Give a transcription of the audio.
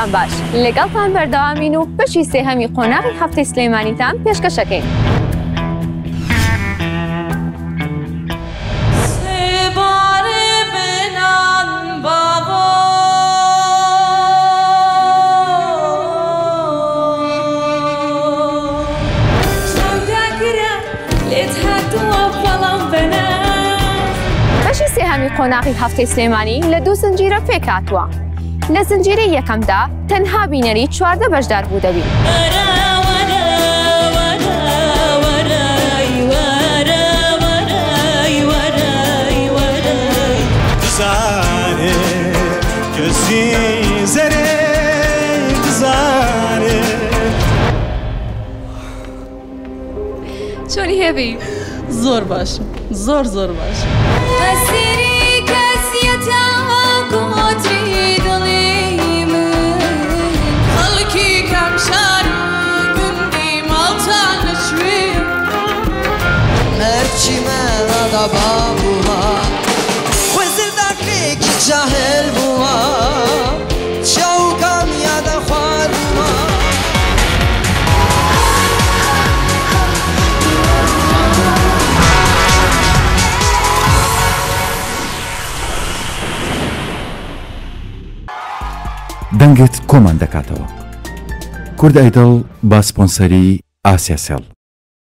کاتتان باش لەگەڵتان بەردەوامین و بەشی سێهەمی قۆناغی هەفتەی سلێمانیتان پێشکەشەکەین. بەشی سێهەمی قۆناغی هەفتەی سلێمانی لە دوو زنجیرە پێکهاتووە. لە زنجیرەی یەکەمدا تەنها بینەری 14 بەشداربوو دەبین. چۆنی هێڤی؟ زۆر باشم زۆر زۆر باشم. دەنگت کۆمان دەکاتەوە. کورد ئایدڵ بە سپۆنسەری ئاسیا سێڵ.